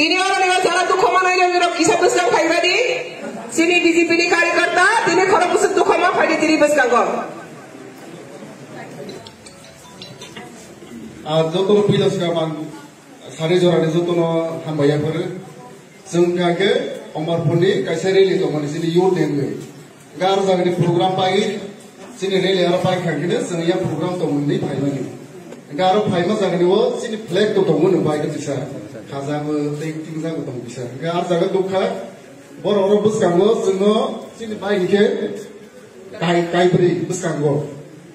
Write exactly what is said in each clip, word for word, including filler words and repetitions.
Tini oro ni jara dukho manwi rok kisa bwskang phaimani, chini B J P ni karyakarta, tini khorok bwswk dukho ma phaidi tini bwskango. Ah, jotono puila swkang ang sari jorani jotono hambai yapharo. Chwng kha khe Amarpurni kaisa rally tongmani chini youth ni wngwi. Hwnkhe aro jagani program pai, chini rally aro pai kha khe chwng yang program tongmani phaimani. Hwnkhe aro phaima jagani o chini flag to tongmani bai khe kisa khajago tei tingjago tong kisa. Hwnkhe aro jaga dukha borok oro bwskango chwngno chini bai hinkhe kai, kaibrwi bwskango.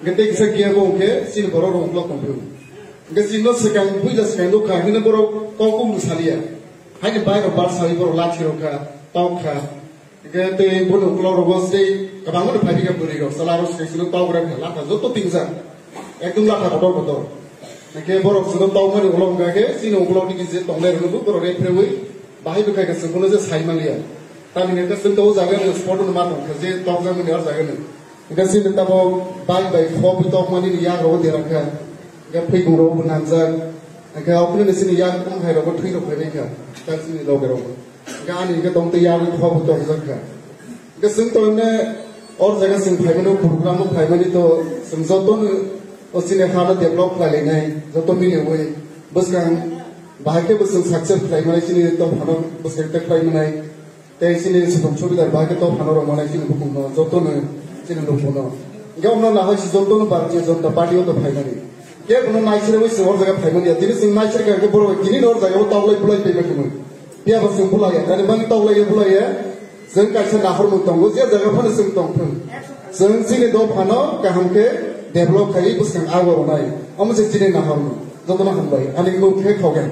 Hwnkhe tei kisa giya bo hwnkhe chini borok rok uklok tongphio. Hwnkhe chini no swkang, puila swkang nukha, hwnwi borok kok kung saliya. Haini bai rok bar sali borok lathi rok kha, tok kha. Hwnkhe tei bono uklok rogo tei kwbangma no phai kha bwrwi rok, chwla rok swkang swkang tok rok kha, latha joto tingjak. Ekdom latha kotor kotor. Hwnkhe borok chwngno tokmani ulo hwnkha khe chini uklok nini je tongnai rwno bo borok rephrewi bahai bwkhai khe chwng bono je sai manliya. Tamni hwnkhe chwng to o jaga no spot no ma tongkha je tokjakmani o jaga no. Hwnkhe chini tabok bike bai khobwi tokmani ni yago dera kha. Hwnkhe phwibung rok bo nangjak. Hwnkhe ophuru ni chini yak wng hai rok bo thwi rok phaibai kha. Tak chini loge rok bo. Hwnkhe ani hwnkhe tong tei yak khobwi tokjak kha. Hwnkhe chwng to hwnkhe or jaga chwng phaimani, o program o phaimani to chwng joto no o chini ha no develop khlai lainai, joto mili wi bwskang bahai khe bo chwng success khlai manai, chini to phano bwskang tei khlai manai. Tei chini Sudham Chowkidar bahai khe to phano rw manai chini bukung no, joto no chini luku no. Hwnkhe omno nahai se joto no Bharatiya Janata Party o to phaimani. Kebo no naisirwi se or jaga phaimani ya. Tini chwng naisir kha khe borok tini no or jaga o toklai bulai tei bai khe. Phiya bo chwng bulaiya, kani bangwi toklaiya bulaiya, chwng kaisa nahormung tongo, je jaga phano chwng tongthwng. Chwng chini dophano kaham khe develop khaiwi bwskang abo rwnai. Omo se chini nahormung. Jotono hambai, ani mung khe Khogen.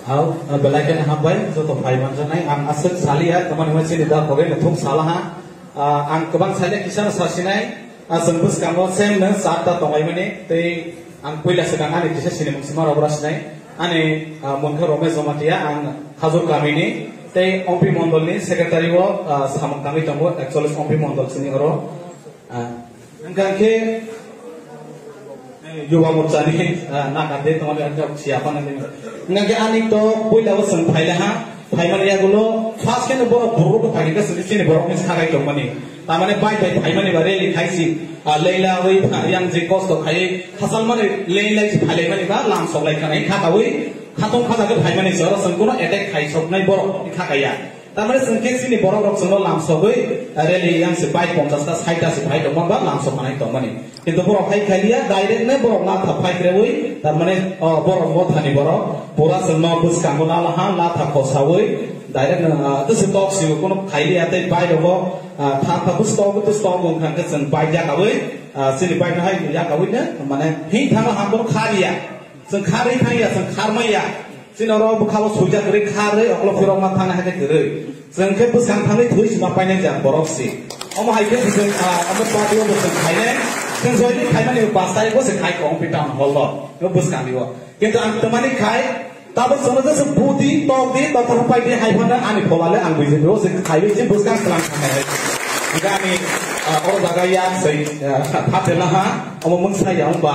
Hao, belai kheno hambai, joto phai manjaknai. Ang aswk saliya, tamani hwnba chini da Khogen thung salaha. Ah, ang kwbang saina kisa no sasinai, ah, chwng bwskango same no char ta tonglaimani, tei ang puila swkang ani kisa sinimung sima rok sinai. Ani, ah, mung khe Romesh Jamatia, ang Khajur kamini, tei Ompi Mondolni secretary o, ah, samung tangwi tongo, actually Ompi Mondol chini oro. Ah, hwnkha khe, Yuba Morchani, ah, naka de tongmani hwnkha siya phano de. Hwnkha khe ani to puila bo chwng phaila ha, phaimani yagulo first khe no borok buruk bo phaikha chwng chini borok ni sakai tongmani. Tamani bai bai phaimani ba rally khaisi, ah, leila wi pha-, yang je kosto khai, hasal mani leilai si phailaimani ba lam soklai khanai khatawi, khatong khata khe phaimani se oro chwng kuno attack khai soknai borok ni khakaya. Tamani chwng khe chini borok rok chwngno lamsogwi rally yang se bai ponchash ta, sait ta se phai tongma ba lamsok manai tongmani. Kintu borok hai khailiya, direct no borok latha phai krewi, tamani, o, borok mothani borok pura chwngno bwskango nalaha, latha khosawi, direct no, ah, tese tok sigo kuno khailiya tei bai rogo, ah, tha tha bwstok bwstok wng kha khe chwng bai jakawi, ah, chini bai no hai jakawi no, mane, hing thangma hambor khariya. Chwng kharwi thangya, chwng kharmaiya. Chini oro bwkhao suijak kwrwi kharwi, oklo phirokma thangna hai khe kwrwi. Chwng khe bwskang thangwi thwi sima painai jak borok si. Omo hai khe chwng, ah, omo party o bwskang khainai. Chwng join khaimani bwsai bo se khai kong pi town hall o. Bo bwskang ni o. Kintu ang tamani khai, tabuk chwngno jesa budi, tok di, tok di, pai di, hai phano ani phola le ang B J P o se khaiwi se bwskang swlang thangnai hai. Hingke ani, ah, oro jaga yak sai, ah, phatela ha, omo mungsa ya wngba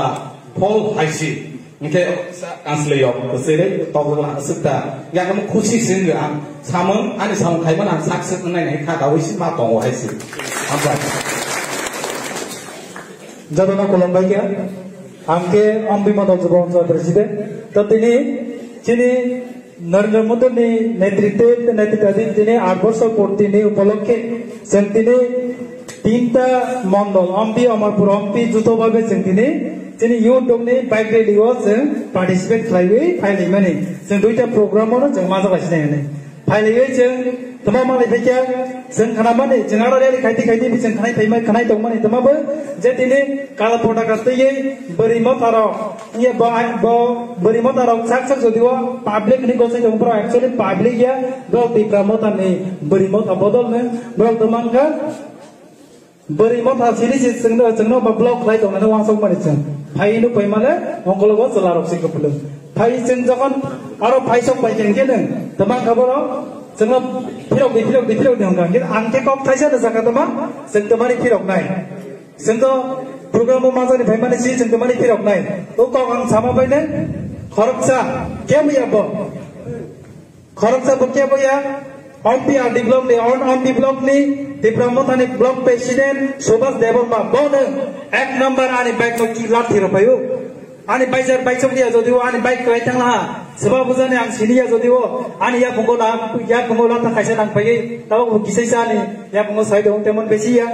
phol hai si. Hingke sa kansloi yok, kwchwirwi tokjwkla aswk ta. Yakung khusi se wngya ang. Samung, ani samung khaimano ang success wngnai hai kha dawi si ma tongo hai se. Hambai. Jotono khulumbai khe. Ang khe Ompi Mondol Jubo Onchol President. To tini chini Narendra Modi ni netritwe, netritwadin tini aat borsor purti ni upolokhe chwng tini tinta mondol, Ompi, Amarpur Ompi, juto babe chwng tini, chini youth dong ni bike rally o chwng participate khlaiwi phailaimani. Chwng duita program o no chwng majak lai sinai hinwi. Phailaio chwng tamo manwi phaikha, chwng khnamani, chwng aro rally khaiti khaiti chwng khnai phaima, khnai tongmani, tamo bo je tini kala potaka twiwi bwrwi motha rok, ye bo, bo bwrwi motha rok sak sak jodi o public ni gosai tongo, borok actually public ya, borok Tipra motha ni bwrwi motha bodol ni borok tongmang kha. Bwrwi motha siri se chwngno, chwngno ba block khlai tongnani uansuk mani chwng. Phai nuk pai male ongkologo chwla rok se kwplwng. Phai chwng jokhon aro phai sok pai khe hwnkhe nwng twmang kha borok chwngno phirok di, phirok di, phirok di hwnkha. Hwnkhe ang khe kok thaisa no sakha tama chwng twmani phirok nai. Chwng to program o manjani phai mani si chwng twmani phirok nai. O kok ang sama pai nai. Khoroksa kebo ya bo. Khoroksa bo kebo ya. Ompi R D block ni, on Ompi block ni, Tipra Mothani block president Subhas Debbarma, bono ek number ani bike no ki lathi rw phaio. Ani bike jar bike chok dia jodi o ani bike kwlai thang laha. Seba bujani ang sini ya jodi o ani ya bungo la, ya bungo la ta kaisa nang phai. Tabo bo kisai sa ani ya bungo sai do temon besi ya.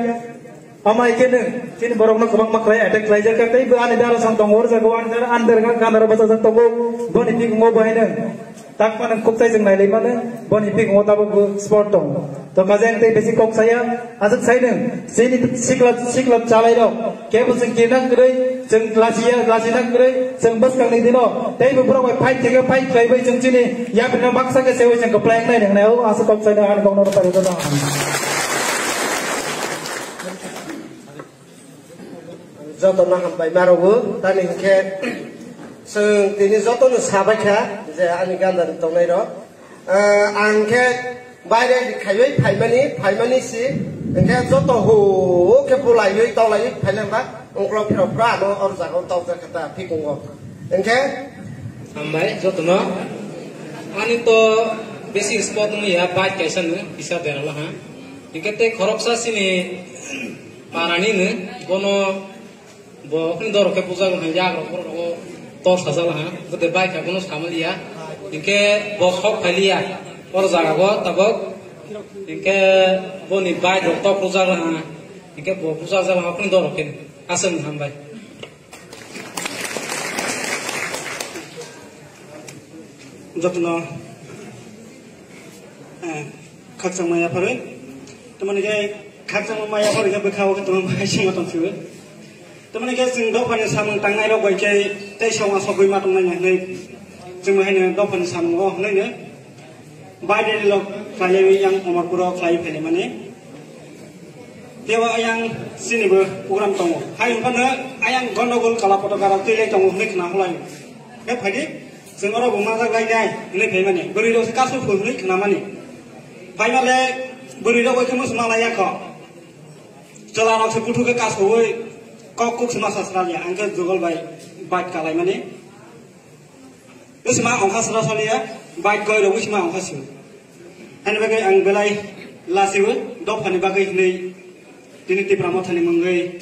Ama ikhe nwng chini borokno kwbangma khlai attack khlaijak kha, tei bo ani dara sang tongo, o jaga o ani dara under ga gandara bachajak tongo, boni bikungo bo haino takma nwng khukchai jwng nailaimano, boni bikungo tabuk bo sport tongo. To kaje ang tei besi kok saya, aswk sai nwng chini sikla, sikla chalairok kebo chwng kirna kwrwi, chwng lachia, lachina kwrwi, chwng bwskangni dino tei bo borok bai fight thwngwi fight khlaiwi chwng chini yaprino baksa khe sewi chwng kwplai wngnai hwnwi o aswk kok sai nwng ani kokno rwphai rwjak ang. Jotono hambai ma rwgo, tamni hinkhe chwng tini jotono sabaikha je ani gandani tongnairok. Ah, ang khe baire khaiwi phaimani, phaimani si, hinkhe joto ho khe bulaiwi tawlaiwi phaina hwnba, ungkulok phirok phra ano or jagao tawjak kha ta phikungo. Hinkhe hambai jotono, ani to besi sport wngya, bike kaisa no kisa berala ha. Hinkhe tei khoroksa chini parani no, bono bo khini dorok khe bujak wngkha, yak rok borok rogo tor sajak wngkha, bwtwi bai kha bono samaliya, hinkhe bo sok phailiya oro jaga o tabuk, hinkhe boni bike rok tok rwjak wngkha, hinkhe bo bujak jak wngkha khini dorok khe. Aswk hambai. Jotono, eh, khakchangma yapharwi. Tamani khe khakchangma ma yapharwi khe bwkha o khe tongma bai sima tong phiwi. Tamani khe chwng dophani samung tangnai rok bai khe tei songma sogwi ma tongnai hwnwi chwng haino dophani samung o hwnwi no. Baidari lok khlaiwi yang Omorpuro khlai phaimani. Teibo ayang chini bo program tongo. Hai wngkha no ayang gondogol kala photo gara twi lai tongo hwnwi khna holai. Khe phaidi chwng oro bo majak lai nai hwnwi phaimani. Bwrwi rok se kasu phul hwnwi khnamani. Phaimale bwrwi rok bai khe muchung ma lai ya kho. Chwla rok se buthu khe kasu wi kok kuk se ma sasra ya. Ang khe jugol bai bike kalaimani. Wisima ongkha sra saliya, bike goi rok wisima ongkha sio. Ani bagwi ang belai lasiwi dophani bagwi hinwi tini Tipra Mothani mungwi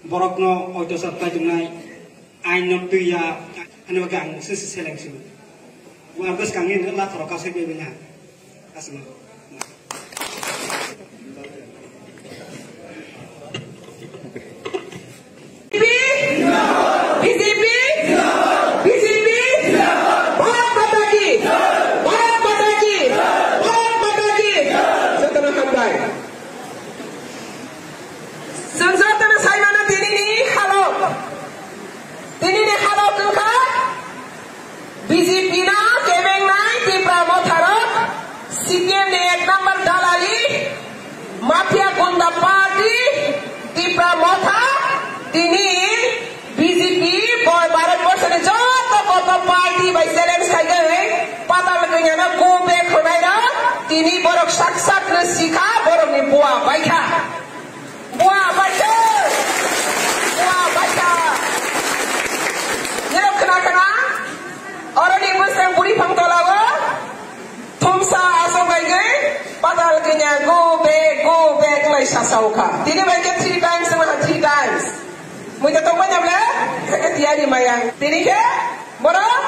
borokno oitosar khlai tongnai, ain no twiya, ani bagwi ang sisi seleng sio. Bo ang bwskangni lakhorok kasui bai na. Asma. B J P, B J P, B J P, Bharat Mata ki, Bharat Mata ki, Bharat Mata ki. Jotono hambai. Chwng jotono sai mano tinini halok. Tinini halok wngkha B J P no kebengnai Tipra Motharok, C P M ni ek number dalali, mafia gunda party, Tipra Motha, tini B J P bo Bharat borso ni joto koto party bai challenge khaigwi patal kanya no go back hwnai rok, tini borok sak sak no sikha borok ni bua paikha. Bua baithang! Bua baithang! Nirok khna khna, oroni bwsang buri phang tola o, thumsa asong bai gwi, patal kanya go back, go back lai sasa ukha. Tini bai khe three times wngkha, three times. Mui to tongbai na ble, khe tiyari mayang. Tini khe, Borok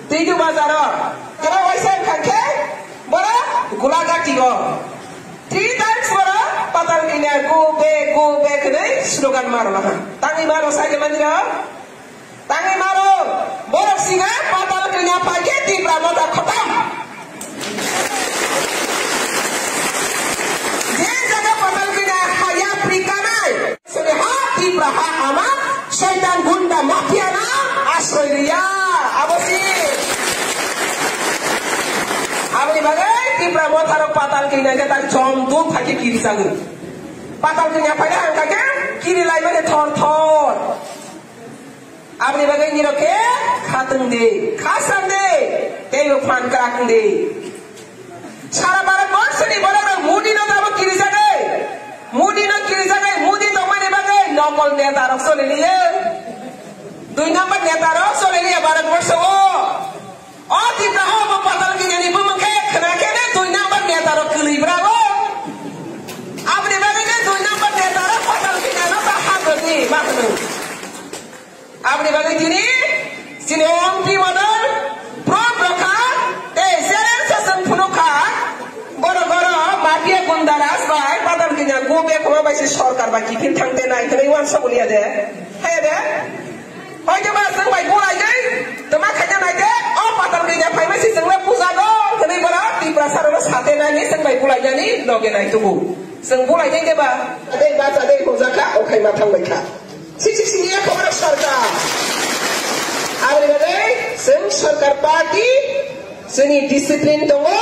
Tezu bazar o. Oro waisa wngkha khe borok Gulagati o. Three times borok patal kanya go back, go back hinwi slogan maro laha. Tangwi maro sai de manjiro. Tangwi maro. Borok singa patal kanya pai khe Tipra Motha khotam. Je jaga patal kanya haya pri kanai. Sini ha Tipra ha ama, Soitan gunda mafia na asroi riya, abo si. Aboni bagwi Tipra Motharok patal kanya khe tak chom duk thaki kiri sagu. Patal kanya phaida ang kake kiri lai mane thor thor. Aboni bagwi nirok khe khatwng di, khasang di, teibo phan kwrak wng di. Sara Bharat borsoni borok rok Modi no tabuk kirijagai, Modi no kirijagai, Modi tongmani bagwi nokol neta rok choli liyo. Dui number neta rok chole liya Bharat borsho o. O Tipra o bo patal kinyani bumung khe khna khe ne dui number neta rok kwlwi bra o. Aboni bagwi ne dui number neta rok patal kinyano ta ha godi ma hwno. Aboni bagwi tini chini ompi model pro prokha tei challenge sasang phunukha. Borok oro mafia gunda raj bai patal kinya go back homa bai se sorkar bai kiphil thang tenai hwnwi uansuk liya de. Haya de. Hoi de ba chwng bai bulai de. Tama khaina nai de. O patal kinya phaima se chwngno puja do hwnwi borok Tiprasa rokno sate nai ni chwng bai bulai nani loge nai tubu. Chwng bulai de ba. Ade ba cha de puja kha o khai ma thang bai kha. Sik sik sik ya khobor sarkar. Aboni bagwi chwng sarkar party, chini discipline tongo,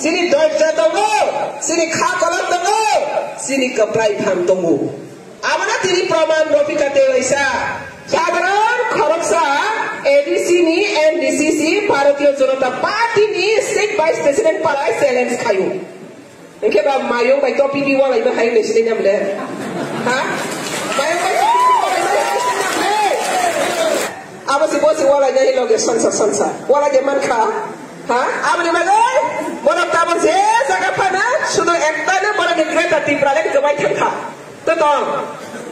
chini doirja tongo, chini kha kolok tongo, chini kwplai phan tongo. Abono tini proman Rofika tei waisa. Sadharan khoroksa A D C ni M D C C Bharatiya Janata Party ni state vice president palai challenge khayo. Hingke ba mayung bai to P P walaima hai hinwi sinai nyam le? Ha? Mayung bai to P P walaima hai hinwi sinai nyam le? Abo si bo si walaina hai loge sansa sansa. Wala de man kha. Ha? Aboni bagwi borok tabok je jaga phano sudu ekta no borok ni Greater Tipraland kwbai thang kha. To tong.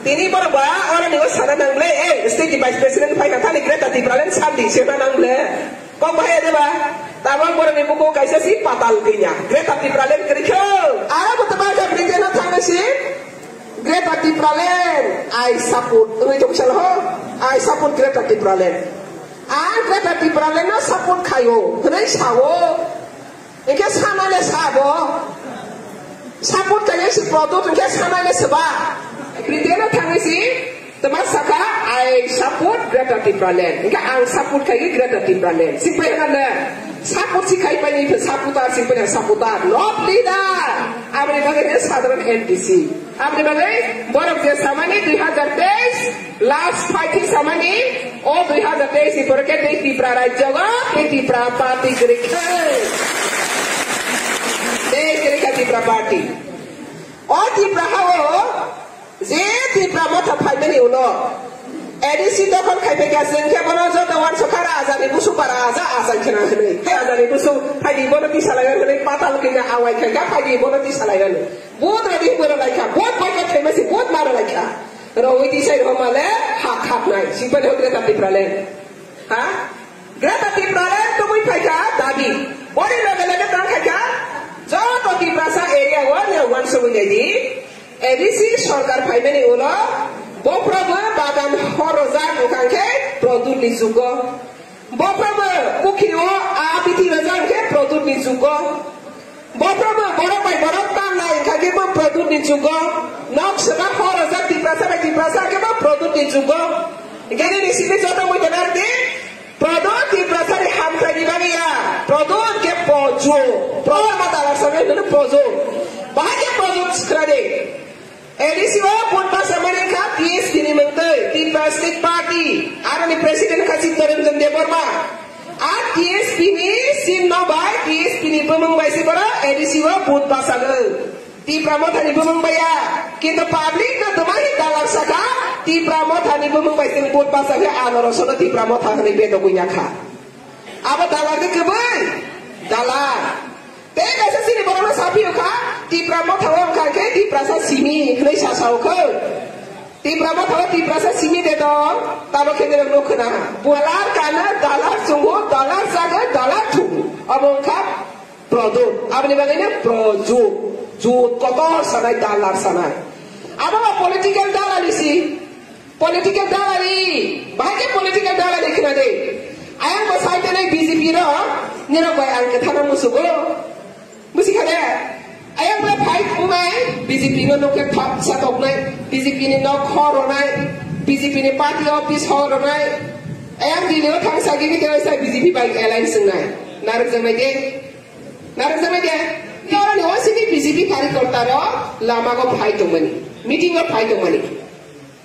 Tini borok ba oro ni o sana nang le, eh, state vice president phai kha thani Greater Tipraland sandi se na nang le. Kok bahai de ba? Tabang borok ni buku kaisa si patal kinya. Greater Tipraland kwrwi kho. Aro bo tama jak ni jeno thangna si. Greater Tipraland, I support. Wngwi tong sal ho. I support Greater Tipraland. Ang Greater Tipraland no support khayo. Hwnwi sao. Engke sana le sabo. Support khayo si product engke sana le seba. Briteno thangwi si. Tama saka, I support Greater Tipraland. Engka ang support khai Greater Tipraland. Sing pai na na. Support si khai pai ni support ar sing pai na support ar. Not leader. Abri bagwi ne sadharan M D C. Abri bagwi borok je samani dui hazar teis last fighting samani o dui hazar teis ni pore ke tei Tripura rajyo go tei Tripura party kwrwi khe. Tei kwrwi kha Tripura party. O Tripura ha o. Je Tipra Motha phaimani ulo A D C dokhol khai phaikha, chwng khe bono joto uansukha, Raja ni busuk ba Raja achai khna hwnwi. He Raja ni busuk, phaidi bono tisa lai hwnwi, patal kina awai khai kha, phaidi bono tisa lai hwnwi. Vote rwdi bono lai kha, vote bai kha thaima si, vote maro lai kha. Rwi tisai rw male, hak hak nai, sing pai hok Greater Tipraland. Ha? Greater Tipraland tubui phaikha dabi. Boni loge loge tang khaikha, joto Tiprasa area o ne uansugwi naidi. A D C sorkar phaimani ulo bophrobo bagan hor rojak wngkha khe Produt ni jugo. Bophrobo kukhi o a bithi rojak khe Produt ni jugo. Bophrobo borok bai borok tanglai wngkha khe bo Produt ni jugo. Nok seba hor rojak Tiprasa bai Tiprasa khe bo Produt ni jugo. Gini ni simi joto mui tenar di. Prodot Tiprasani hamkrai ni bagwi ya. Prodot ke pojo. Pro ma dalar sanai hino pojo. Bahai ke pojo sikrade. A D C o vote basa mani kha T S P ni mungtwi. Tipra State Party. Aroni president kha Chittaranjan Debbarma. A T S P ni sin no bai T S P ni bumung bai si boro A D C o vote basa gw. Tipra Mothani bumung baya, kintu public no twmani dalar saka, Tipra Mothani bumung bai chwng vote basa khe ano rosano Tipra Motha hwnwi bedogwi ya kha. Abo dalar khe kwbwi? Dalar. Tei kaisa chini borokno saphiyokha, Tipra Motha o wngkha khe Tiprasa simi hwnwi sasao kho. Tipra Motha o Tiprasa simi de dong, tamo khe nirok nuk khna. Dalar kana, dalar chungo, dalar chago, dalar thugo. Abo wngkha Prodot. Aboni bagwi no projot. Jot kotor sanai, dalar sanai. Abo ba political dalali si. Political dalali. Bahai khe political dalali khna de. Ayang bo sai tenai B J P ro. Nirok bai ang kwthana musugo. Musi kha de. Ayang bo fight wngnai. B J P no nokhe thap sa toknai. B J P ni nok hor ronai. B J P ni party office hor ronai. Ayang Delhi o thang sa gini khe sai B J P bai alliance wngnai. Narwk jangnai de. Narwkjaknai de, norokni O C B B J P karikorta rok lama go phai tongmani, meeting o phai tongmani.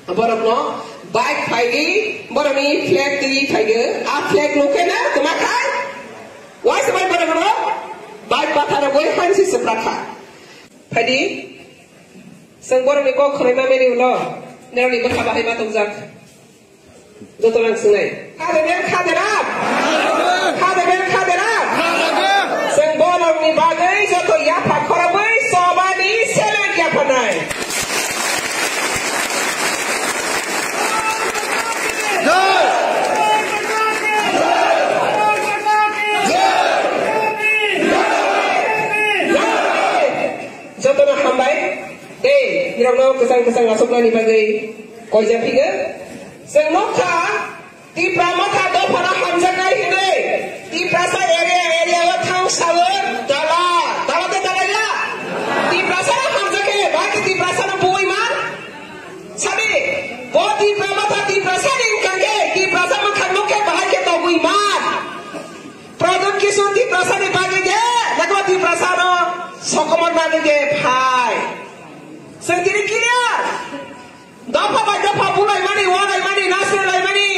Borokno bike phaigwi, borokni flag twi phaigwi, a flag nukhe na kwma khai? Waisa bai borokno bike batharo goi hansi swprak kha. Phaidi, chwng borokni kok khwnaima mani ulo, norokni bwkha bahai ma tongjak. Joto rang swngnai. Khade bel khade rap. Khade bel khade rap. Chwng borokni bagwi joto yapha khorogwi chobani seleng yaphanai. Jotono hambai. Tei nirokno kwchang kwchang achuknani bagwi koijak phigo. Chwng nukha, Tipra Motha dophano hamjaknai hinwi. Tiprasa area, area o thang sawi dala, dala de dala ya. Tiprasa hamjakhe, baki Tiprasa no bui man. Sabi, bo Tipra Motha Tiprasa ni wngkha khe, Tiprasa mwkhang nukhe bahai khe togwi man. Pradyot Kishore Tiprasa ni bagwi de, nokla Tiprasa no sokomor bagwi de phai. Chwng tini clear. Dopha bai dopha bulaimani, walaimani, nasrelaimani,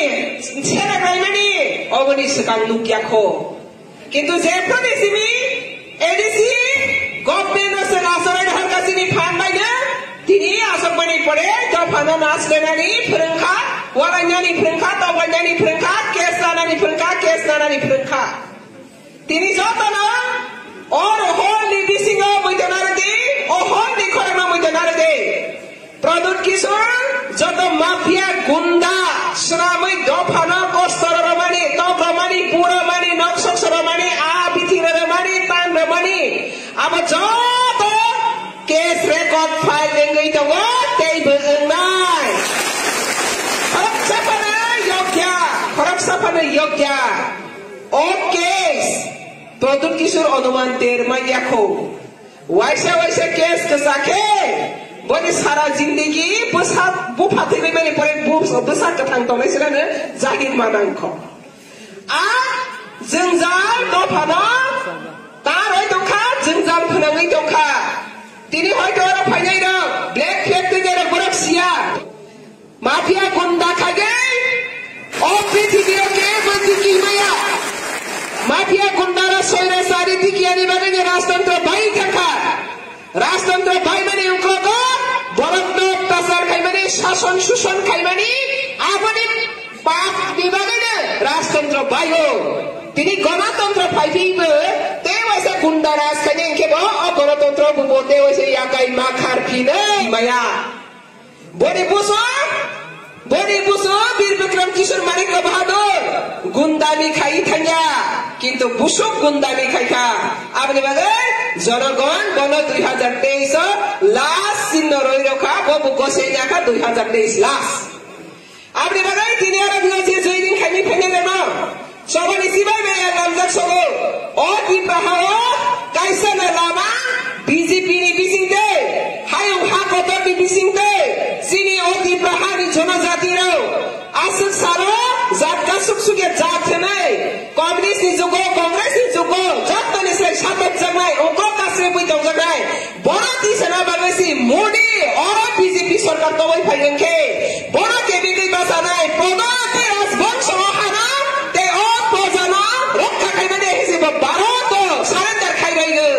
seleklaimani, oboni swkang nukya kho. Kintu jephru ni simi A D C government no chwng acharai rohorkha chini phan bai no, tini achukmani pore dophano nasrenani phwrwngkha, walainani phwrwngkha, tonglainani phwrwngkha, case lanani phwrwngkha, case lanani phwrwngkha. Tini jotono o hor ni bisingo muitonarwdi, o hor ni khorangno muitonarwdi. Pradyot Kishore joto mafia gunda swnamwi dophano kosto rwrwmani, tok rwmani, bu rwmani, nok sok rwmani, a bithi rwrwmani, tan rwmani, abo joto case record file wngwi tongo, tei bo wngnai. Khoroksa phano yokya, khoroksa phano yokya. O case Pradyot Kishore Anuman der manya kho. Waisa waisa case kwchak khe, boni sara jindagi bwsa bupha thwimani pore bu-, bwsa kwthang tongnai sirano jahir manang kho. A jwngjal dophano ta roi tongkha, jwngjal phwnangwi tongkha. Tini hoito oro phainai rok, black flag twi rok borok siya. Mafia gunda khaigwi o prithibi o kebo tiki maya. Mafia gunda ro soira sari tiki ani bagwi ni rajtantro bai thangkha. Rajtantro bai mani ungkrogo borok no tasar khaimani, sason suson khaimani, aboni pap ni bagwi no rajtantro bai o. Tini gonatantro phaiphingbo tei waisa gunda raj khaini hwnkhe bo o gonatantro bubo tei waisa yakai ma kharphinai maya. Boni buso, boni buso Bir Bikram Kishore Manikya Bahadur gundami khai thangya, kintu busuk gundami khai kha. Aboni bagwi jonogon bono dui hazar teis o last sinno roi rokha, bo bo gosei ya kha dui hazar teis last. Aboni bagwi tini oro bini je joining khaini phainai rokno. Sobani sibai bai ang lamjak sogo. O Tipra ha o kaisa na lama B J P ni bising tei hayung ha kotor ni bising tei chini o Tipra ha ni jonojati rok aswk salo jat kasuk sukya jat hwnwi communist ni jugo, Congress ni jugo jotoni sai satok jaknai, ungkok kasri bui tongjaknai. Bono tisana bagwi si Modi oro B J P sorkar toboi phai wngkhe bono kebengwi bachanai Pradyot tei Rajbongso o hano tei o projano rokha khaimani hwnwi bo Bharat o surrender khai rwio.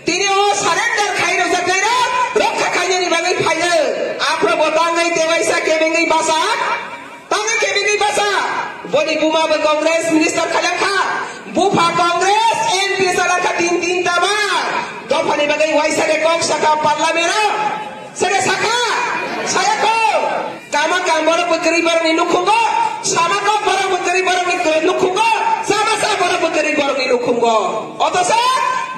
Tini o surrender khai rwjaknairok rokha khainani bagwi phaio. Aphuru bo tangwi tei waisa kebengwi bacha. Tangwi kebengwi bacha, boni buma bo Congress minister khailangkha, bupha Congress M P salangkha tin tin ta ba. Dophani bagwi waisa de kok saka parliament o. Sere saka, saya ko. Kama kam borok bo kwrwi borokni nukhungo, sama kok borok bo kwrwi borokni nukhungo, sama sa borok bo kwrwi borokni nukhungo. Otosa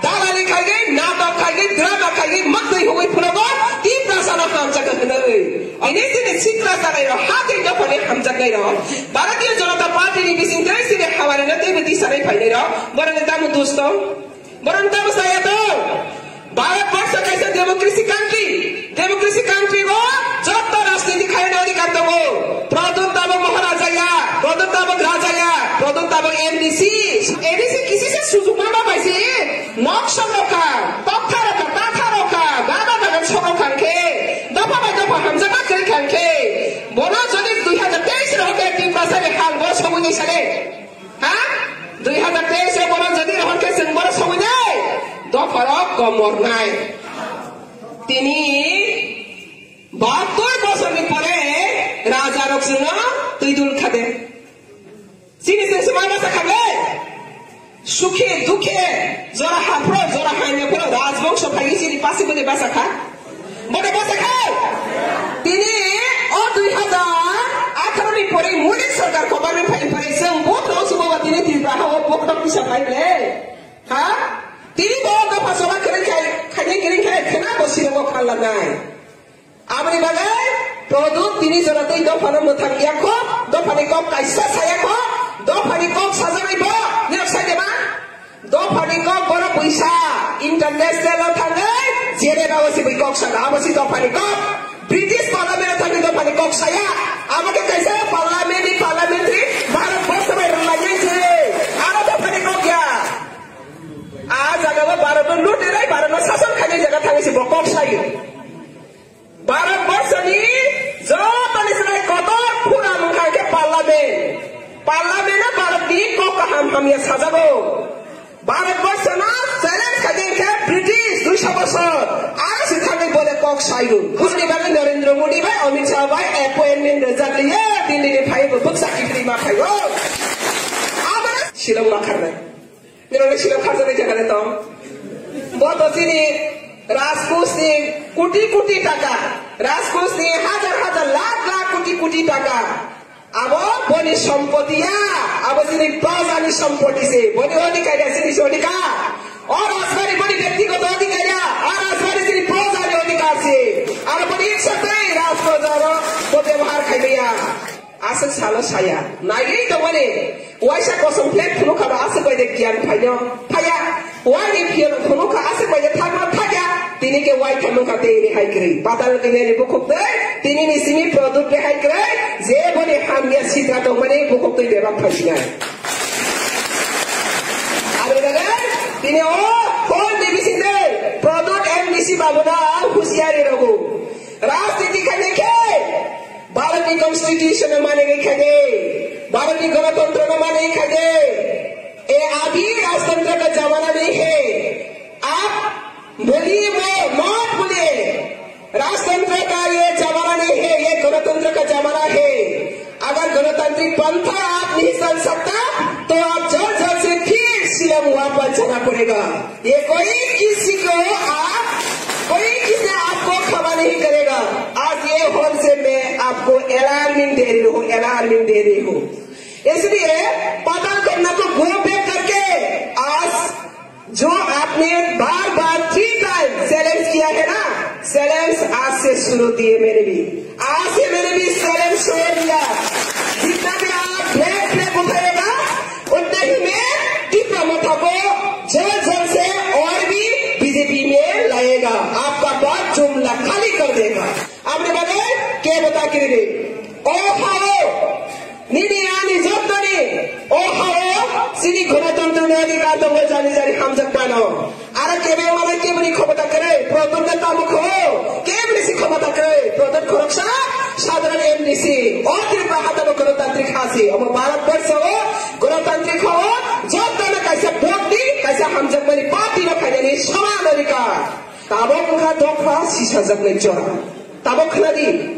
dalali khaigwi, natok khaigwi, drama khaigwi, mwktwi hugwi phunukgo, Tiprasano hamjakha hwnwi. Ini sini sikla jagairok, ha tei dophani hamjaknairok, Bharatiya Janata Party ni bising tei sini hawarino teibo tisanai phainairok, borokni tamo dus tong, borokni tamo saya tong. Bharat borsho kaisa democracy country, democracy country o joto rajniti khaina adhikar tongo. Pradyot tabok Maharaja ya, Pradyot tabok Raja ya, Pradyot tabok M D C, A D C kisi se sujuk ma ba bai se. Nok song rokha, tokha rokha, tatha rokha, baba bagan song rokha khe, dopha bai dopha hamjakma kwrwi kha khe, bono jodi dui hazar teis rohor khe Tiprasa ni hal bo songwi ni sale. Ha? Dui hazar teis o bono jodi rohor khe chwng bono songwi nai, dopha rok komor nai. Tini bahattoi bosor ni pore raja rok chwngno twi dul kha de. Sumai basa khaglai. Sukhe, dukhe, jora haphro, jora hainyaphro, rajbongso phai chini pasi bode basa kha. Bode basa kha. Tini o dui hazar atharo ni pore Modi sarkar government phai pore chwng bo thro subo ba tini Tripura ha o bokhok kisa phai le. Ha? Tini bo dopha soba kwrwi khai, khaini kwrwi khai khena bo siramo khallanai. Aboni bagwi Pradyot tini jora tei dophano mwthang ya kho, dophani kok kaisa saya kho, dophani kok sajagwi bo, nirok sai de ba? Dophani kok borok buisa international o thangwi Geneva o sibui kok saga, abo si dophani kok. British Parliament o thangwi dophani kok saya, abo khe kaisa parliament ni parliamentary Bharat borsho bai rwlainai se, aro dophani kok ya. A jaga o Bharat no lute rai, Bharat no sason khainai jaga thangwi si bo kok sayo. Bharat borsho ni jotoni slai kotor phura wngkha khe parliament. Parliament o Bharat ni kok kaham hamya sajago. Bharat borsho no challenge khaikhe khe British duiso bosor. Aro si thangwi bole kok sayo. Boni bagwi Narendra Modi bai Amit Shah bai appointment rwjak liye Delhi ni phai bo bwksa kiphilwi ma phaio. Abo Shillong ma kharnai. Nirok ni Shillong kharjaknai jaga le tong. Bo to chini Rajkosh ni koti koti taka, Rajkosh ni hajar hajar lakh lakh koti koti taka. Abo boni sompoti ya, abo chini proja ni sompoti se. Boni odhikar ya, chini se odhikar. O rajbari boni byaktigoto odhikar ya, o rajbari chini proja ni odhikar se. Aro boni iksa tei Rajkosh aro bo byabohar khai ya. Aswk salo saya. Naiwi tongmani. Waisa kosom flat phunukha ba aswk bai de giyan phaino. Phaya. Waini phiya phunukha aswk bai de thangma thaya. Tini khe wai thamung kha tei rehai kwrwi. Patal kanya ni bukhuk tei. Tini ni simi Pradyot rehai kwrwi. Je boni hamya sitra tongmani bukhuk tei bebak phaisina. Aboni bagwi tini o hol ni bising tei Pradyot M D C babuna husiari rogo. Rajniti khainai khe. Bharat की कॉन्स्टिट्यूशन माने नहीं खाएंगे, भारत की गणतंत्र न माने नहीं खाएंगे। ये अभी राजतंत्र का जमाना नहीं है। आप बोलिए, वो मत बोलिए। राजतंत्र का ये जमाना नहीं है, ये गणतंत्र का जमाना है। अगर गणतांत्रिक पंथा आप नहीं चल सकता, तो आप जल्द जल्द से फिर शिलोंग वापस जाना पड़ेगा। ये कोई किसी को आप, कोई किसी आपको खफा नहीं करेगा। आज ये हॉल से मैं आपको अलार्मिंग दे रही हूँ, अलार्मिंग दे रही हूँ। इसलिए पाताल कन्या को गो बैक करके आज जो आपने बार बार थ्री टाइम चैलेंज किया है ना, चैलेंज आज से शुरू दिए मैंने भी। आज से मैंने भी चैलेंज छोड़ दिया। जितना भी आप ब्लैक फ्लैग उठाएगा, उतने ही में तीव्र मता को जल्द जल्द से और भी बीजेपी में लाएगा। आपका बात जुमला खाली कर देगा। अपने बने के बता के रे। ओ हाओ, nini ani jotoni, o hao, chini ganatantrani adhikar tongo, jani jani hamjak mano. Aro kebe mane keboni khobota kwrwi, Pradyot ne tamo kho, keboni si khobota kwrwi, Pradyot khoroksa, sadharan M D C, o Tripura hatano ganatantrik ha si, omo Bharat borsho o, ganatantrik ha o, jotoni kaisa vote ni, kaisa hamjakmani party no khainani soman adhikar. Tabok wngkha dopha sisajaknai jora. Tabok khna di.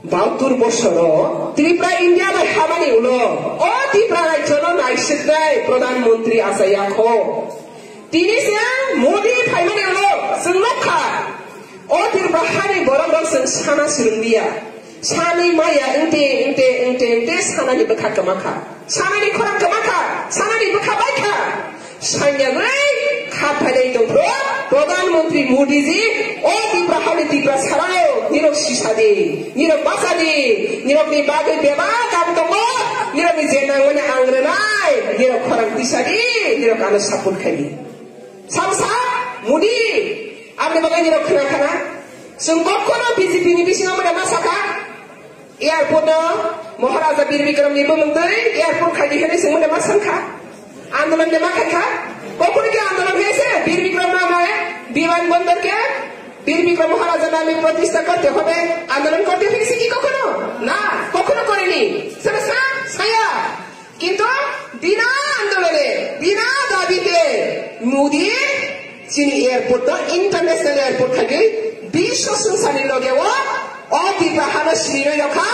Bahatur bosoro Tripura India bai habani ulo o Tripura rajyono naisiknai Pradhan Mantri achaiya kho. Tini se Modi phaimani ulo chwng nukha. O Tripura hani borok rok chwng sana swrwnglia. Sani maya wngte, wngte, wngte, wngte sanani bwkha kwmakha. Sanani khorang kwmakha. Sanani bwkha baikha. Sanyagwi kha phailai tongphro, Pradhan Mantri Modi ji, o Tripura hani Tripura sarao, nirok sisa di, nirok basa di, nirok ni bagwi bebak kaam tongo, nirok ni je nangmani ang rwnai, nirok khorang tisa di, nirok ano support khai di. Samsa, Modi, aboni bagwi nirok khna khana, chwng kokkono B J P ni bisingo mada ma sakha, Airport no Maharaja Bir Bikram ni bumung twi airport khai di hwnwi chwng mada ma sankha. Andolon de ma khai kha. Kokoro ke andolon hoye se Bir Bikram name Biman Bandar ke Bir Bikram Maharaja name pratistha korte hobe andolon korte hoye se ki kokoro? Na, kokoro korini. Sara sa, saya. Kintu bina andolone, bina dabite Modi chini airport to international airport khai di biswa sungsani loge o, o Tripura hano sini roi rokha,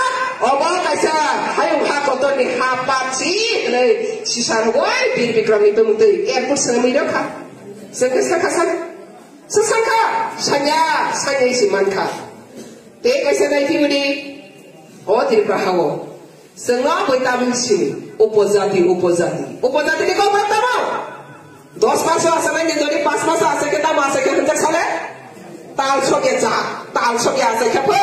Obo kaisa hayung ha kotorni ha patsi hwnwi sisa rogwi Bir Bikramni tongmung twi airport swnamwi rw kha. Chwng khe sakha sa, swsangkha, sanya, sanya si mankha. Tei kaisa naithimuni o Tripura hao chwngno boi tamni sini upojati, upojati, upojati ni kok tamo. Dos maso aswk nai ni dori, pas maso aswk khe tamo aswk khe hwnjak sale? Tal sokya cha, tal sokya aswk khe pho.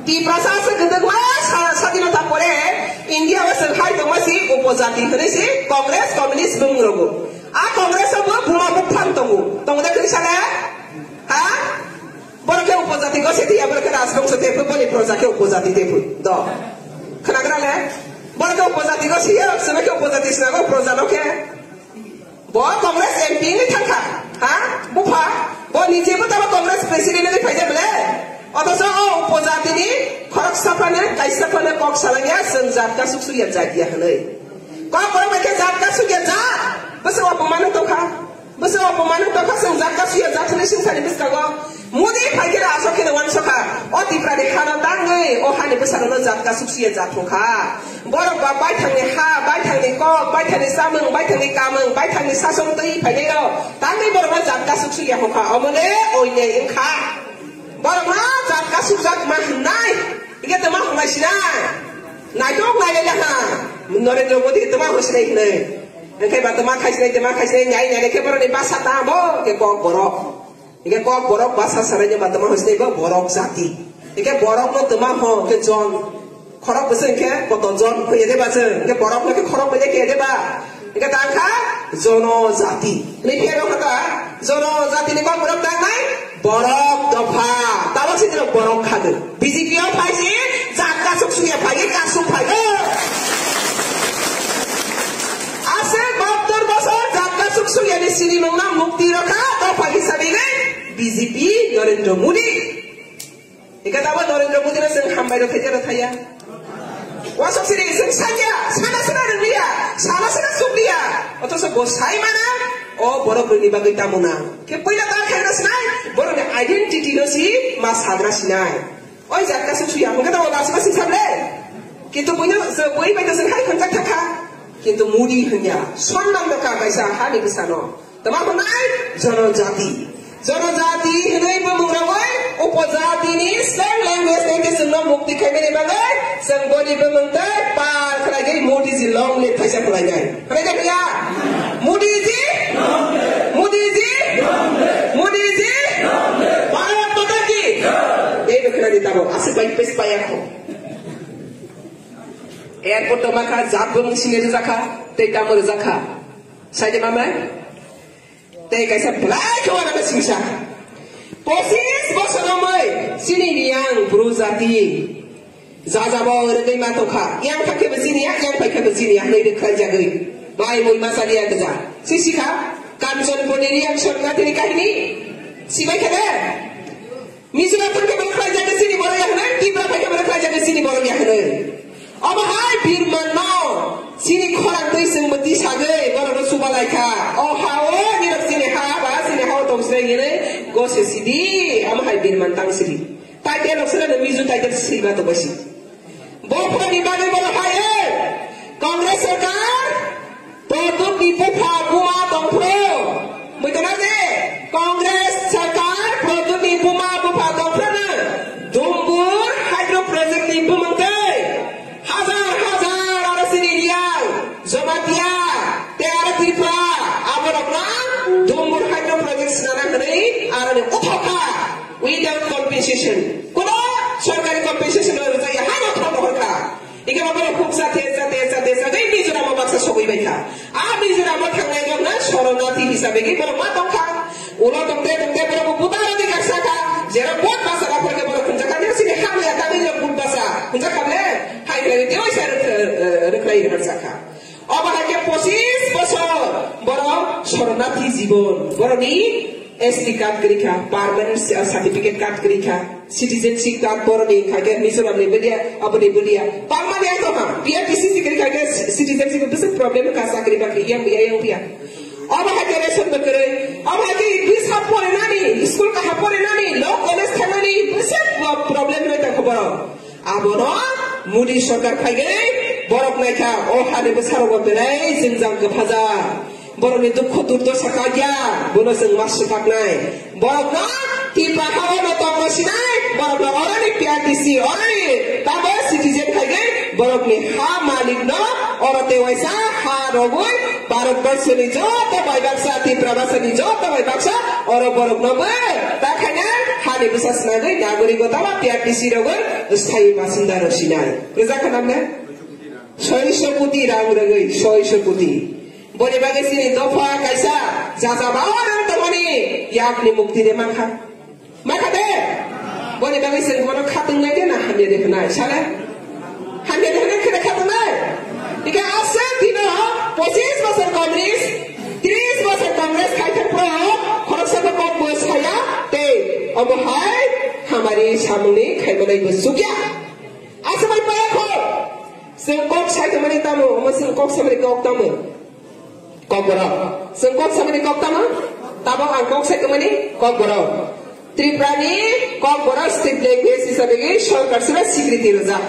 Tiprasa aswk hwnjak ma sa-, sadinota pore India o chwng hai tongma si upojati hwnwi si Congress, Communist bung rogo. A Congress o bo buma buphang tongo. Tongo de kri sale? Ha? Borok khe upojati go se tiya, borok khe rajbongso te pho, boni proja khe upojati te pho. Do. Khnagra le? Borok khe upojati go siya, sebe khe upojati sinago proja no khe. Bo Congress M P wngwi thangkha, ha? Bupha, bo nijebo tamo Congress president wngwi phaijak le? Othocho o upojatini khoroksa phano, kaisa phano kok salangya, chwng jat kasuk sukya jat ya hwnwi. Kok borok bai khe jat kasukya jat, bwswk opomano tongkha. Bwswk opomano tongkha, chwng jat kasukya jat hwnwi swngchar ni bwskango. Modi phai khe aswk khe wansokha. O Tiprani hano tangwi, o hani bwsarokno jat kasuk sukya jat thungkha. Borok ba baithangni ha, baithangni kok, baithangni chamung, baithangni kamung, baithangni sasong twi phainairok tangwi borokno jat kasuk sukya hokha. Omo le oinei wngkha. Borokno jat kasukjak ma hwnnai. Ike tama hwnai sinai. Naitok nai le ha. Narendra Modi tama hwnai sinai hwnwi. Engkhe ba tama khai sinai, tama khai sinai, nyai nyai khe borokni basa ta bo, ke kok borok. Hingke kok borok basa sanai ni matama hosni bo borok jati. Hingke borok no tama ho ke jon. Khorok bwswk hingke koto jon khuye de ba chwng. Hingke borok no ke khorok bai de khe de ba. Hingke tang kha jono jati. Ni phe rok kha ta jono jati ni kok borok tang nai borok dopha. Tamo sini rok borok kha de. B J P o phai si jat kasuk suya phai, kasuk phai. Aswk bahattor bosor jat kasuk suya ni sini nung na mukti rokha, dopha hisabe nai B J P Narendra Modi. Eka tabo Narendra Modi no chwng hambai rok thaiya rok thaiya. Wasok sini chwng sanya, sana sana rwngya, sana sana sukliya. Othoso bo sai mana, o borok rwni bagwi tamo na. Khe puila ta khaina sinai, borok ni identity no si ma sagra sinai. Oi jat kasuk suya, hwnkhe tamo last ma sing sable. Kintu buino, se bui bai to se hai khonjak thakha. Kintu Modi hwnya, sonman no ka kaisa hani bwsano. Tama hwnai jonojati. Jonojati hwnwi bumung rogoi, upojati ni slang language ni ke sungno mukti khaimani bagoi, sung boni bumung tai par khlai gai Modi ji long live thaisa khlai gai. Hwnai da kya? Modi ji? Modi ji? Modi ji? Bharat Mata ki? Ei bwkhwnani tabok, aswk bai pes paya kho. Airport to makha, jat bo mung sini rwjakha, tei tamo rwjakha. Saide mamai? Tei kaisa belai khe wana singsa. Pochis bosor romoi, sini riyang bru jati. Jajabo rwgwi ma tongkha. Yang thangkhe bo chini ya, yang phaikhe bo chini ya, hwnwi rwkhlai jagwi. Bai mui masa liya gja. Sisikha, Kanchanpurni riyang Sharnathini kahini. Sibai khe de? Mizoram thangkhe bo rwkhlai jagwi chini borok ya hwnwi, Tipra phaikhe bo rwkhlai jagwi chini borok ya hwnwi. Omo hai birmanno, chini khorang twi chwng bo tisagwi, borokno chubalai kha. O ha-o, nirok chini ha ba, chini ha-o tong sre hinwi, gose sidi, omo hai birman tang sidi. Title rok sreno Mizo title sima to basi. Bo phone ni bagwi bono hai, eh, Congress sarkar, Pradyot ni bupha buma tongphro. Muitona de, Congress sarkar Pradyot ni buma bupha tongphro no. Dumbur hydro project ni bumung tei. Hajar hajar aro sini Reang, Jamatia, te aro Tripura, aborok no Dumbur hydro project sinana hwnwi aro ni uthokha. Without compensation. Kono sorkari compensation rwjak ya, hai no thok hor kha. Ike ba borok khuksa thesa, thesa, thesa, tei Mizoram o baksa sogwi bai kha. A Mizoram o thangnai rok na Sharanarthi hisabe ke borok ma tong kha. Ulo tongte, tongte borok bo buta rok ni kaksa kha. Jerok vote basa rok khe borok khunjak kha, nang sini hamya ta ni rok vote basa. Khunjak kha le, hai khlai tei oisa rwkhlai rwkhlai rwkhlai kha. Obo hai khe pochis bosor borok Sharanarthi jibon, borokni S T card kwrwi kha, permanent certificate card kwrwi kha, citizenship card borokni khai khe Mizoramni bwliya, aboni bwliya. Permanent to ha, P R T C C kwrwi khai khe citizenship bwswk problem kha, chakri bakri yang yang yang. Obo hai khe ration bo kwrwi, obo hai khe bwsa porinani, school kaham porinani, law college thangnani bwswk problem rwi tongkha borok. Abono Modi sorkar phaigwi borok naikha, o hani bwsarokbo belai jwngjal kwphaja. Borokni dukhu durdosa kakya, bono chwng ma swkaknai. Borokno Tipra ha-o no tongma sinai, borokno oroni P R T C, oroni tamo citizen khaigwi, borokni ha malikno oro tei waisa ha rogwi, Bharat borshoni joto bai baksa, Tipra bhasani joto bai baksa, oro borokno bo ta khainai, hani bwsa swnagwi, nagorikota ba P R T C rogwi, sthayi basinda rok sinai. Kwchak khanamne? Soiso koti rang rwgwi, soiso koti. Boni bagwi chini dopha kaisa jaja ba rang tongmani yakni mukti de mankha. Mankha de? Boni bagwi chwng bono khatung nai de na hamya de hwnai? Sale? Hamya de hwnai khede khatung nai? Ike asa dino pochis bosor Congress, tris bosor Congress khai thang pro, khoroksa bo kok bo saya, tei omo hai hamari samungni khai manai bo sukya. Asa bai paya kho. Chwng kok sai tongmani tamo, omo chwng kok samani kok tamo. Kokborok. Chwng kok samani kok tamo? Tabok ang kok sai tongmani kokborok. Tripurani kokborok state language hisabe gwi sorkar seba sikriti rwjak.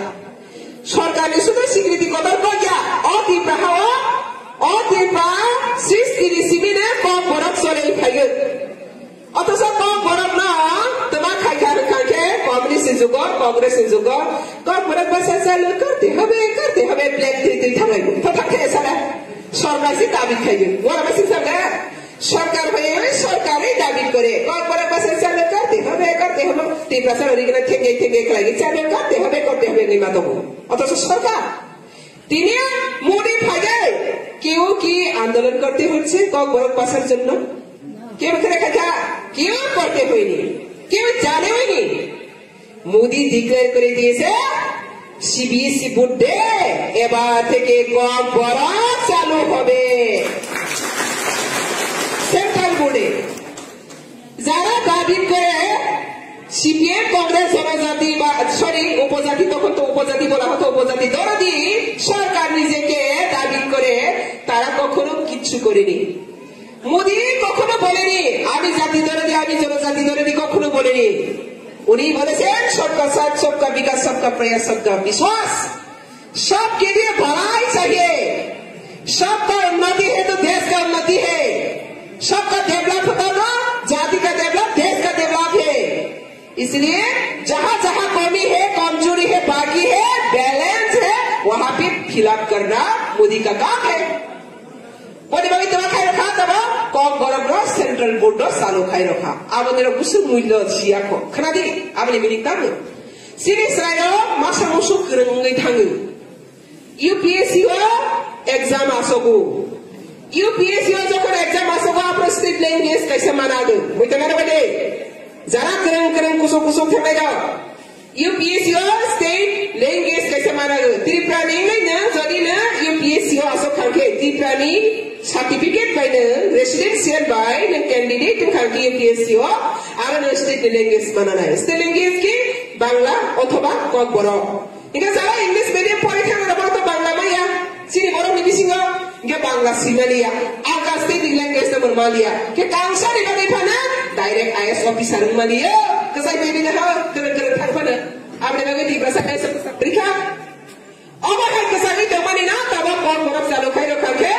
Sorkarni sudu sikriti kotor kokya. O Tripura ha-o, o Tripura sristini simine kokborok choli phaigwi. Othocho kokborokno twma khaikha rwkha khe communist ni jugo, Congress ni jugo, kokborok bwsa chalu korte hobe, korte hobe, black twi twi thanglai. Tho thang khe sala. Sorkar se dabi khaidi. Wara bwsa chalu. Sorkar hoye hoye sorkar ei dabi kore. Kokborok bwsa chalu korte hobe, korte hobe. Tiprasa rikna thenge thenge khlai chalu korte hobe, korte hobe ni mato. Othocho sorkar. Tini Modi phagai, keu ki andolon korte hocche kokborok bwsar jonno? Keu khere khatha, keu korte hoyni, keu jane hoyni. Modi declare kore diyese, C B S E board de, ebar theke kokborok chalu hobe. Central board e. যারা দাবি করে সিপিএম কংগ্রেস জনজাতি বা, সরি, উপজাতি, তখন তো উপজাতি বলা হতো, উপজাতি দরদি সরকার নিজেকে দাবি করে, তারা কখনো কিচ্ছু করেনি। মোদি কখনো বলেনি আমি জাতি দরদি, আমি জনজাতি দরদি, কখনো বলেনি। উনি বলেছেন সবকা সাথ, সবকা বিকাশ, সবকা প্রয়াস, সবকা বিশ্বাস। सबके लिए भलाई चाहिए, सबका उन्नति है तो देश का उन्नति है, सबका डेवलप होता तो जाति का डेवलप, देश का डेवलप है। इसलिए जहां जहां कमी है, कमजोरी है, बाकी है, बैलेंस है, वहां पे फिलअप करना मोदी का काम है। Boni bagwi tama khai rokha tamo kokborok no central board no salo khai rokha. Aboni rok busu mullo siya kho. Khna di, aboni meaning tamo. Sini srai rok masa musu kwrwng wngwi thango. U P S C o exam asogo. U P S C o jokhon exam asogo, apro state language kaisa manago. Buita mano bade. Jara kwrwng kwrwng kusuk kusuk thangnai rok. U P S C o state language kaisa manago. Tripura ni wngwi no, jodi no U P S C o asok thangkhe, Tripura ni certificate bai no, residential bai no candidate wngkha khe U P S C o, aro no state ni language mananai. State language ki Bangla othoba Kokborok. Hingke jara English medium pore thangna rok to Bangla maya. Chini borok ni bisingo hingke Bangla simaliya. Alka state ni language no maliya. Ke kangsani bagwi phano direct I A S officer wng maliya. Kwchai baby no ha, kwrwng kwrwng thang phano. Aboni bagwi Tiprasa kaisa bwsa rikha. Omo hai kwchagwi tongmani no tabok kok borok chalo khairok kha khe.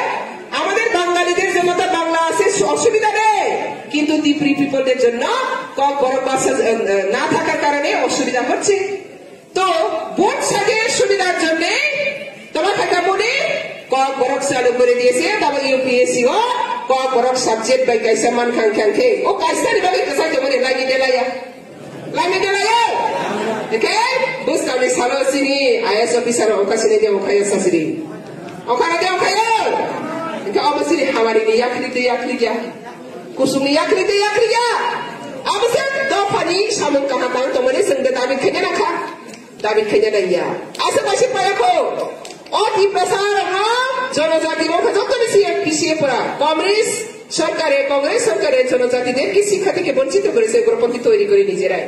আমাদের বাঙালিদের জন্য তো বাংলা আছে, সু-, অসুবিধা নেই, কিন্তু তিপ্রি পিপলদের জন্য ককবরক ভাষা, আহ, না থাকার কারণে অসুবিধা হচ্ছে। তো ভোট সাজে সুবিধার জন্য তোমার খাতা মনে ককবরক চালু করে দিয়েছে, তারপর ইউপিএসসি ও ককবরক সাবজেক্ট বাই কাইসা মান খান খান খে। ও কাইসা রে বাকি কাইসা কে মনে লাগি দে লাইয়া। Lami de layo. Oke? Bus kami salo sini, I A S officer oka sini de okaya sasiri. Okana de okayo. Oke, omo sini hamari ni yakli de yakli ya. Kusumi yakli de yakli ya. Amo se dophani samung kahatang tomani sengde David kenya nakha. David kenya nanya. Asa basi payakho. O Tiprasa rokno jonojati mokha jottoni C M P C A pura. Communist সরকারে, কংগ্রেস সরকারে জনজাতিদেরকে শিক্ষা থেকে বঞ্চিত করেছে, উগ্রপন্থী তৈরি করে নিজেরাই।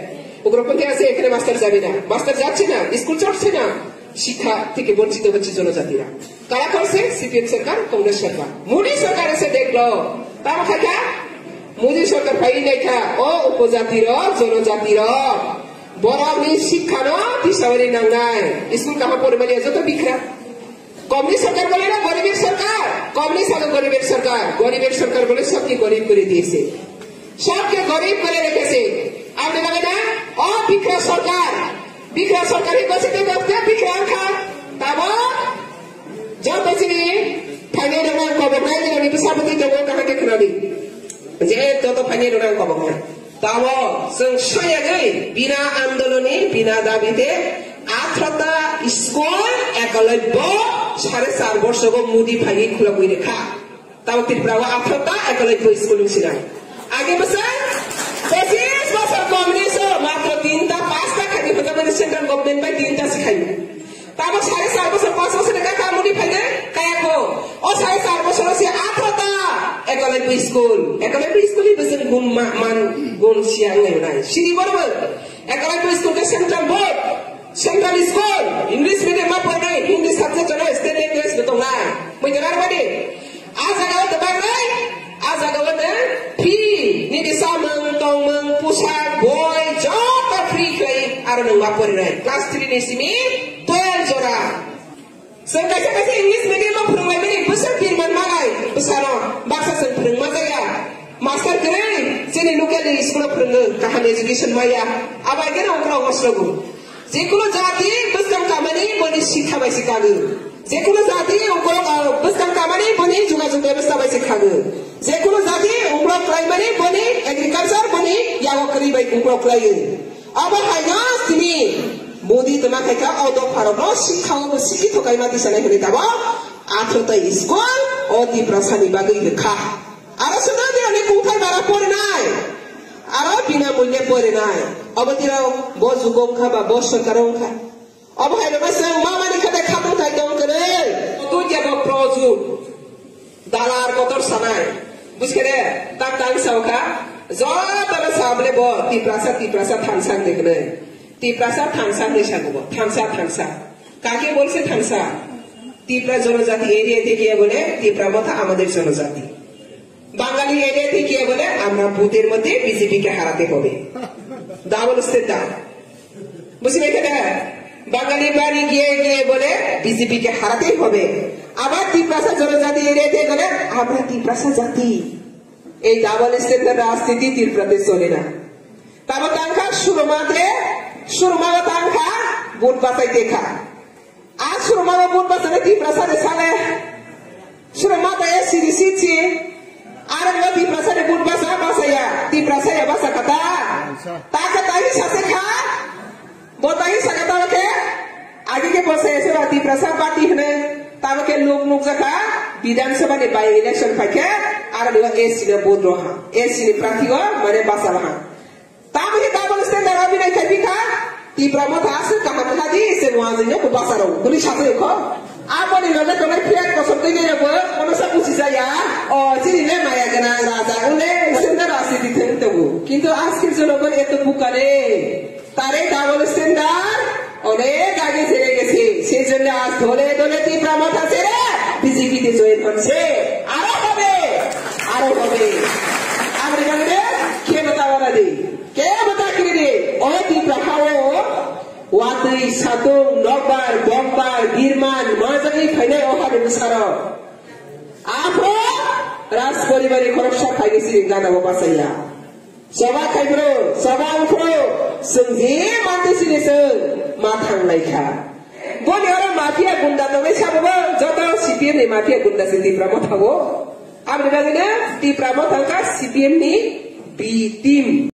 উগ্রপন্থী আছে, এখানে মাস্টার যাবে না, মাস্টার যাচ্ছে না, স্কুল চলছে না, শিক্ষা থেকে বঞ্চিত হচ্ছে জনজাতিরা। কারা করছে? সিপিএম সরকার, কংগ্রেস সরকার। মোদী সরকার এসে দেখলো, তারা খাইখা, মোদী সরকার পাই লেখা, ও উপজাতির, জনজাতির, Borokni sikhano tisawari nangnai. School kaham porimani joto bikra. Komni sarkar bole na goribir sarkar? Komni sago goribir sarkar. Goribir sarkar bole sabke gorib kore diyese. Sabke gorib kore rekhese. Apni bagwi na? O bikra sarkar. Bikra sarkar hi gosi te dokte bikra angkha. Tabo joto chini phainai rok ang koboknai, nini bisapati jogo kaham khe khwnadi. Je joto phainai rok ang koboknai. Tamo chwng soyagwi bina andoloni bina dabite athrota school ekolobbo sare char borsogo Modi phaiwi khulogwi rwkha. Tamo Tripura o athrota ekolobbo school wngsinai. Age bwswk pochis bosor Congress o matro tinta pasta khaidi hwnjamani central government bai tinta se khaio. Tamo sare char bosor, panch bosor ni kaka mudi phaina kaya kho. O sare char bosor se athrota ekolobbo school. Ekolobbo school ni bwswk gun ma-, man gun siang nai nai. Sini borbo ekolobbo school ke central board, central school, English medium ma pornai, Hindi subject chalo, state language bo tongnai. Mui jagar badi. A jaga o tobang nai, a jaga o nang free, nini samung, tongmung, pusak, boi, joto free khlai, aro nang ma porinai. Class three ni simi twelve jora. Chwng kaisa kaisa English medium o phwrwnglaimani bwswk birman malai, bwsano baksa chwng phwrwngma jaya. Master kwrwi, chini local ni school o phwrwngo, kaham education maya. Abai geno ongkro ongosrogo. Jekunu jati bwskang kamani boni sikha bai se kagwi. Jekunu jati ukolok, ah, bwskang kamani boni jogajog bebostha bai se kagwi. Jekunu jati ukolok khlaimani boni agriculture boni yago kwrwi bai ukolok khlaiwi. Abo haino tini Modi tongma khaikha o dopharokno sikha o sikhi thokaima tisanai hwnwi tabo athrota school o Tiprasani bagwi rwkha. Aro swnam dirani kungthai bara porinai. Aro bina mulye porinai. Abo tiro bo jugo wngkha ba bo sorkar wngkha. Abo hai rwkha se mama ni khate khatung thai tong kwrwi. Otu jabo proju. Dalar kotor sanai. Buskere tak tang saukha. Joto no sabole bo Tiprasa, Tiprasa thansa de kwrwi. Tiprasa thansa de sago bo. Thansa, thansa. Kake bolse thansa. Tipra jonojati area te kiya bole Tipra motha amader jonojati. বাঙালি এরিয়া থেকে গিয়ে বলে, "আমরা ভোটের মধ্যে বিজেপিকে হারাতে হবে।" Double standard. বুঝলেন এখানে? বাঙালি বাড়ি গিয়ে গিয়ে বলে, "বিজেপিকে হারাতেই হবে।" আবার তিপ্রাসা জনজাতি এরিয়া থেকে গেলে, "আমরা তিপ্রাসা জাতি।" এই ডাবল স্ট্যান্ডার্ড রাজনীতি ত্রিপুরাতে চলে না। তারপর তাংখা সুরমাতে, সুরমা তাংখা ভোট বাঁচাইতে খা। Aswrwngmano vote bwsani Tiprasa ni sale. Swrwngma ta S C ni seat si. Arwngno Tiprasa ni vote bwsa bwsaya. Tiprasa ya bwsa kata. Ta kata hi sase kha. Bo ta hi saka ta khe. Agi khe bwsaya se ba Tiprasa party hwnwi. Tamo khe luk nuk jakha. Bidhan Sabha ni by election phai khe. Arwngno S C no vote roha. S C ni prarthi o mane bwsa roha. Tamo khe double standard abinai khai phi kha. Tipra motha aswk kaham kha di, se wazwino bo bwsarok. Bwrwi sathai kho. Aboni loge tongnai flag kosom twi nai rokbo kono sa buchi jaya. O, chini le maya gwnang raja, ule senda rasi di thung tongo. Kintu askir jono boni eto bukale. Tare double standard. Onek age ছেড়ে গেছে, সেই জন্য আজ দলে দলে তীব্র মাথা ছেড়ে বিজেপিতে জয়েন হচ্ছে। আরো হবে, আরো হবে। Amri bagwi khe bata wana di, khe bata kiri di. O Tipra hao watwi, satung, nokbar, bombar, birman, majagwi phainai o hani bwsarok. Aphro raj poribari khoroksa phaigwi siri gana bo bachaya. Choba khai phuru, choba wng phuru, chwng je mantwi sini chwng ma thang lai kha. Boni oro mafia gunda tongnai sabo bo joto C P M ni mafia gunda se Tipra motha o. Aboni bagwi no Tipra motha wngkha C P M ni B team.